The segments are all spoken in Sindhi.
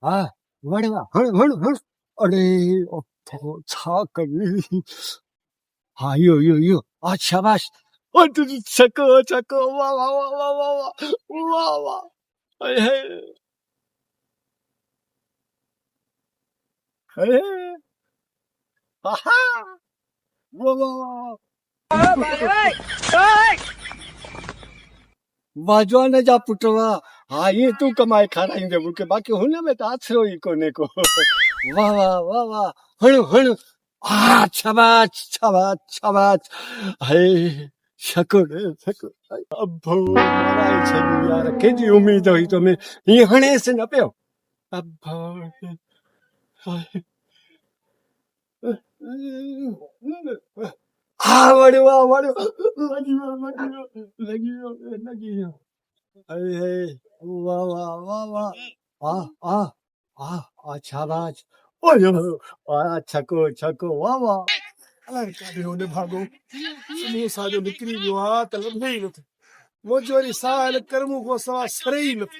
ها وڙ وا هڻ هڻ هڻ اڙي اٿو ڇا ڪري ها اهو اهو اهو آ شاباش او ڇڪو ڇڪو وا وا وا وا وا وا وا وا هي هي هي ها ها وا وا وا واھ جوان جا پٽ واھ ها ائين تون ڪمائي کارائيندين مون کي باقي هن ۾ ته آسرو ئي ڪونهي ڪو واھ واھ واھ واھ هڻ هڻ آ شاباش شاباش شاباش هي شڪر شڪر ابو مارائي ڇڏيو يار ڪيڏي اميد هئي تو ۾ هيئن هڻيس نه پيو ابو ها وڙيو آ وڙيو لڳي ويو لڳي ويو لڳي ويو لڳي ويو هي هي واھ واھ واھ واھ آ آ آ آ شاباش اوي آ ڇڪو ڇڪو واھ واھ الائي ڪاڏي هو نڀاڳو صبح سان جو نڪري ويو آ ته لڀي ئي نٿو منهنجو وري ساهه هن ڪرمون کان سوا سري ئي نٿو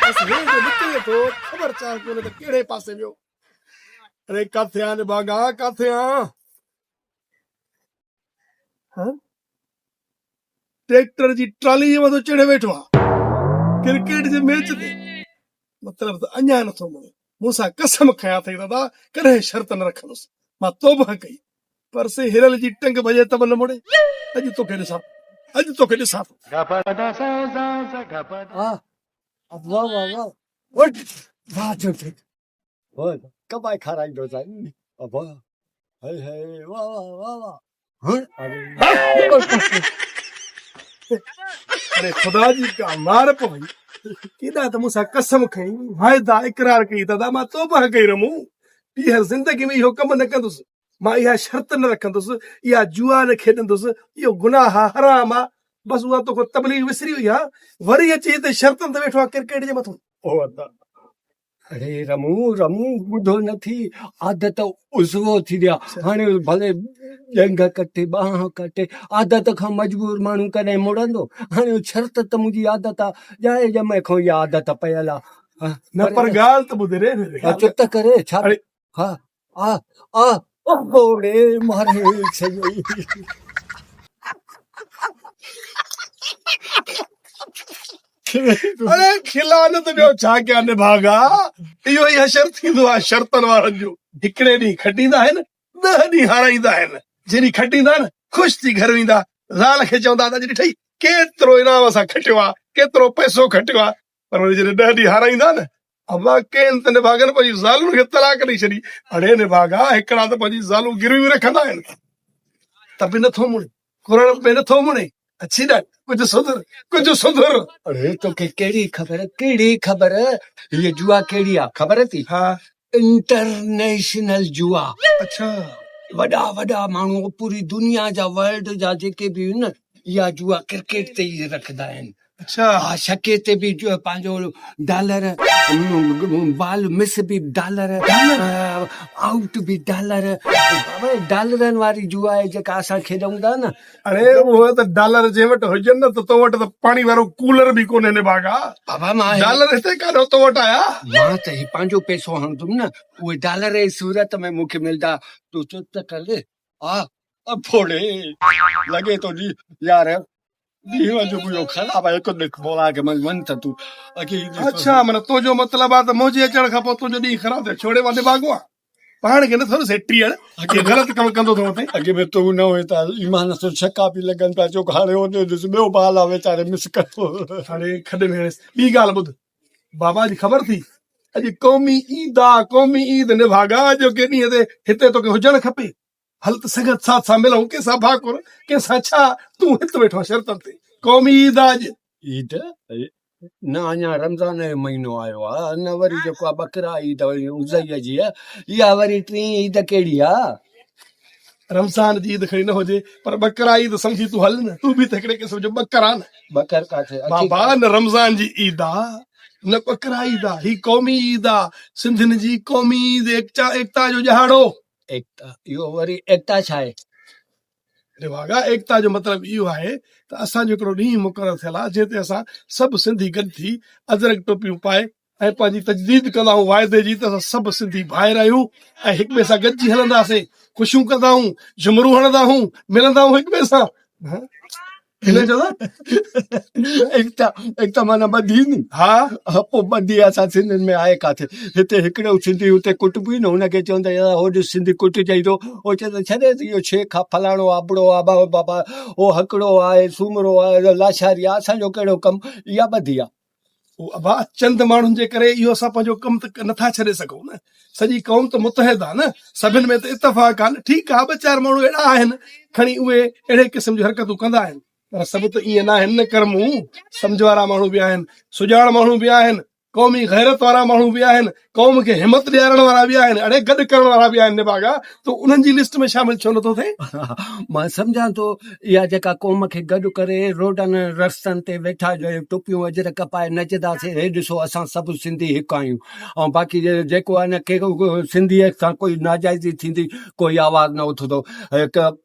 بس هي جو نڪري ٿو خبر چار ڪونهي ته ڪهڙي پاسي ويو اڙي ڪاٿي آن نڀاڳا ڪاٿي آن ها ٽريڪٽر جي ٽرالي جي مٿو چڙهي ويٺو آ ڪرڪيٽ جي ميچ تي مطلب ته اڃا نٿو مڙي مون سان قسم کنيا اٿئي دادا ڪڏهن شرط نه رکندس مان توبه ڪئي پر سي هرل جي ٽنگ ڀڄي ته به نه مڙي اڄ توکي ڏسان اڄ توکي ڏسان ٿو. آ واھ واھ واھ واھ چوٿي واھ ڪمائي کارائيندو سائين ابا هي هي واھ واھ واھ واھ هڻ اڙي خدا جي ڪا مار پوي ڪيڏا ته مون سان قسم کڻي واعدا اقرار ڪئي دادا مان توبه ڪئي رمون ٻيهر زندگي ۾ اهو ڪم نه ڪندس مان اها شرط نه رکندس اها جوا نه کيڏندس اهو گناهه آ حرام آ بس اها توکان تبليغ وسري وئي آ وري اچي هتي شرطن تي ويٺو آ ڪرڪيٽ جي مٿو او ادا اڙي رمون رمون ٻڌو نه ٿي عادت عضوو ٿي ويا هاڻي ڀلي ڄنگهه ڪٽي ٻانهن ڪٽي عادت کان مجبور ماڻهو ڪڏهن مڙندو هاڻي شرط ته منهنجي عادت آ ڄائي ڄمي کان اها عادت پيل آ نه پر ڳالهه ته ٻڌ ري چپ ته ڪري ڇا ها آ آ اوهو ري ماري ڇڏيئي. اڙي کلا نه ته ٻيو ڇا ڪيان نڀاڳا اهو ئي حشر ٿيندو آهي شرطن وارن جو هڪڙي ڏينهن کٽيندا آهن ڏهه ڏينهن هارائيندا آهن جنهن ڏينهن کٽيندا آهن خوش ٿي گهر ويندا زال کي چوندا ته اڄ ڏٺئي ڪيترو انعام اسان کٽيو آهي ڪيترو پئسو کٽيو آهي پر وري جڏهن ڏهه ڏينهن هارائيندا نه ابا ڪين ته نڀاڳن پنهنجي زالن کي طلاق ڏئي ڇڏي. اڙي نڀاڳا هڪڙا ته پنهنجي زالون گروي رکندا آهن ته به نٿو مڙي ڪرڻ به نٿو مڙي. اڇي ڏاڍ ڪجهه سڌر ڪجهه سڌر. اڙي توکي ڪهڙي خبر ڪهڙي خبر هيء جوا ڪهڙي آ خبر اٿي؟ ها. انٽرنيشنل جوا. اڇا. وڏا وڏا ماڻهو پوري دنيا جا ورلڊ جا جيڪي به آهن نه اها جوا ڪرڪيٽ تي ئي رکندا آهن. اڇا. ها ڇڪي تي به پنهنجو ڊالر بال مس به ڊالر آئوٽ به ڊالر بابا ڊالرن واري جوا آهي جيڪا اسان کيڏون ٿا نه. اڙي اهي ته ڊالر جنهن وٽ هجن نه ته تو وٽ ته پاڻي وارو ڪولر به ڪونهي نڀاڳا. بابا مان ڊالر هتي ڪاڏو تو وٽ آيا. مان ته هي پنهنجو پئسو هڻندم نه اهي ڊالر جي صورت ۾ مون کي ملدا تون چپ ته ڪر آ ڦوڙي لڳي ٿو ڏي يار ڏينهن جو منهنجو خراب آهي هڪ ڏک ڀولا کي من وڃ ته تون اڳي ئي ڏس. اڇا معنيٰ تنهنجو مطلب آهي ته منهنجي اچڻ کان پوء تنهنجو ڏينهن خراب ٿيو ڇوڙي مان نڀاڳو آهيان پاڻ کي نٿو ڏسين ٽيئڙ ڪي غلط ڪم ڪندو ٿو وتين. اڳي ۾ تون نه هئين ته ايمان سان ڇڪا پي لڳن پيا جو هاڻي هوڏي ڏس ٻيو بال آ ويچاري مس ڪيو. هاڻي کڏ ۾ هڻيس ٻي ڳالهه ٻڌ بابا جي خبر ٿي اڄ قومي عيد آ قومي عيد نڀاڳا اڄوڪي ڏينهن تي هتي توکي هجڻ کپي هل ته سنگت ساٿ سان ملون، ڪنهن سان ڀاڪر، ڪنهن سان ڇا، تون هت ويٺو آهين شرطن تي. قومي عيد آ اڄ. عيد؟ نه اڃا رمضان جو مهينو آيو آ، نه وري جيڪو آ ٻڪرا عيد وري اضحيء جي آ، اها وري ٽين عيد ڪهڙي آ؟ رمضان جي عيد کڻي نه هجي، پر ٻڪرا عيد سمجهي تون هل نه، تون به ته هڪڙي قسم جو ٻڪر آ نه. ٻڪر ڪاٿي؟ بابا نه رمضان جي عيد آ، نه ٻڪرا عيد آ، هي قومي عيد آ، سنڌين جي قومي عيد، ايڪتا جو ڏهاڙو. ايڪتا اهو وري ايڪتا ڇا آهي؟ رواگا ايڪتا جو مطلب اهو آهي ته اسان جو هڪڙو ڏينهن مقرر ٿيل آهي جنهن تي اسان سڀ سنڌي گڏ ٿي اجرڪ ٽوپيون پائي ۽ پنهنجي تجديد ڪندا آهيون واعدي جي ته اسان سڀ سنڌي ڀائر آهيون ۽ هڪ ٻئي سان گڏجي هلنداسين، خوشيون ڪندا آهيون، جهمرون هڻندا آهيون، ملندا آهيون هڪ ٻئي سان. هن چيو ته. ايڪتا ايڪتا معنيٰ ٻڌي ني. ها. ها پوء ٻڌي اسان سنڌين ۾ آهي ڪاٿي. هتي هڪڙو سنڌي اتي ڪٽبو ئي نه هن کي چون ته يار هو ڏس سنڌي ڪٽجئي ٿو. هو چئي ٿو ڇڏيس اهو شيخ آ فلاڻو آ ابڙو آ بابا هو هڪڙو آهي سومرو آهي لاشاري آ اسان جو ڪهڙو ڪم اها ٻڌي آ. او ابا چند ماڻهن جي ڪري اهو اسان پنهنجو ڪم ته نٿا ڇڏي سگهون نه سڄي قوم ته متحد آ نه سڀن ۾ ته اتفاق آ نه ٺيڪ آ ٻه چار ماڻهو اهڙا آهن کڻي اهي اهڙي قسم جون حرڪتون ڪندا آهن پر سڀ ته ائين ناهن نه ڪرمون سمجهه وارا ماڻهو به آهن سڄاڻ ماڻهو به آهن قومي غيرت وارا ماڻهو به آهن قوم کي همت ڏيارڻ وارا به آهن اڙي گڏ ڪرڻ وارا به آهن نڀاڳا تون انهن جي لسٽ ۾ شامل ڇو نٿو ٿئين؟ مان سمجهان ٿو اها جيڪا قوم کي گڏ ڪري روڊن رستن تي ويٺا ٽوپيون اجرڪ پائي نچنداسين هي ڏسو اسان سڀ سنڌي هڪ آهيون ۽ باقي جيڪو آهي نه ڪي سنڌي سان ڪوئي ناجائزي ٿيندي ڪوئي آواز نه اٿندو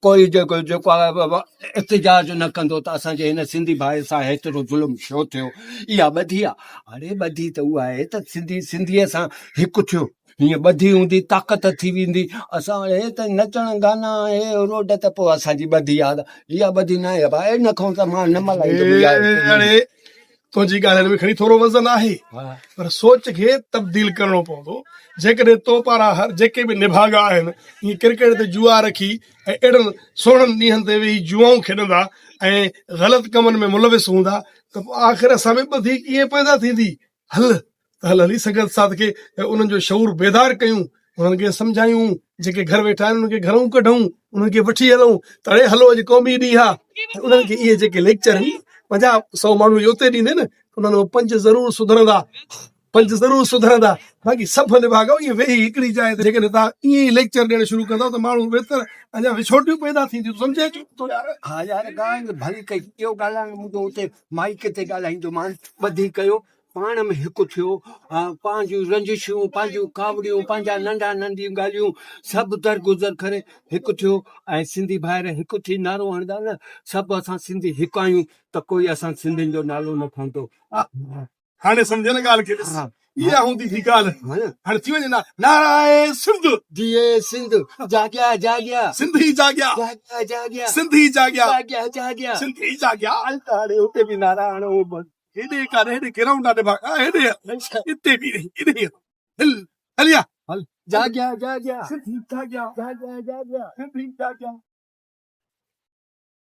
ڪوئي جيڪو جيڪو آهي احتجاج نه ڪندو ته اسان جي هن سنڌي ڀاء سان هيترو ظلم ڇو ٿيو اها ٻڌي آهي اڙي ٻڌي ته اها آهي ته سنڌي سنڌيء سان هڪ ٿيو. هيئن ٻڌي هوندي طاقت ٿي ويندي. اسان هي ته نچڻ گانا هي روڊ ته پوء اسان جي ٻڌي آ ته اها ٻڌي ناهي ابا ان کان ته مان نه ملهائيندم اها. اڙي تنهنجي ڳالهين ۾ کڻي ٿورو وزن آهي پر سوچ کي تبديل ڪرڻو پوندو. جيڪڏهن تو پارا هر جيڪي به نڀاڳا آهن ائين ڪرڪيٽ تي جوا رکي ۽ اهڙن سهڻن ڏينهن تي ويهي جوائون کيڏندا ۽ غلط ڪمن ۾ ملوث هوندا ته پوء آخر اسان ۾ ٻڌي ڪيئن پيدا ٿيندي؟ هل ته هل هلي سنگت ساٿ کي انهن جو شعور بيدار ڪيون، انهن کي سمجهايون، جيڪي گهر ويٺا آهن انهن کي گهرئون ڪڍون، انهن کي وٺي هلون ته اڙي هلو اڄ قومي ڏينهن آ ۽ انهن کي اهي جيڪي ليڪچر آهن 50 سئو ماڻهو جي اتي ڏيندين نه انهن مان پنج ضرور سڌرندا. پنج ضرور سڌرندا باقي سڀ نڀاڳا ائين ويهي هڪڙي جاء تي جيڪڏهن توهان ائين ئي ليڪچر ڏيڻ شروع ڪندؤ ته ماڻهو ويتر اڃا وڇوٽيون پيدا ٿينديون تون سمجهين ڇو ٿو يار. ها يار ڳالهه ڀلي ڪئي اهو ڳالهائڻ منهنجو اتي مائيڪ تي ڳالهائيندومان ٻڌي ڪيو پاڻ ۾ هڪ ٿيو پنهنجون رنجشون پنهنجون ڪاوڙيون پنهنجا ننڍا ننڍيون ڳالهيون سڀ درگذر ڪري هڪ ٿيو ۽ سنڌي ڀائر هڪ ٿي نعرو هڻندا نه سڀ اسان سنڌي هڪ آهيون ته ڪوئي اسان سنڌين جو نالو نه کڻندو. هاڻي سمجهه نه ڳالهه کي ڏس اها هوندي ٿي ڳالهه هاڻي ٿي وڃي نعرائي سنڌ جيئي سنڌ جاڳيا جاڳيا سنڌي جاڳيا جاڳيا جاڳيا سنڌي جاڳيا جاڳيا جاڳيا سنڌي جاڳيا هل ته هاڻي اتي به نعرا هڻو بس هيڏي ڪانه هيڏي گرائونڊ آ ڏڀاڳا هيڏي اتي به هيڏي هل هليا هل جاڳيا جاڳيا سنڌي جاڳيا جاڳيا جاڳيا سنڌي جاڳيا.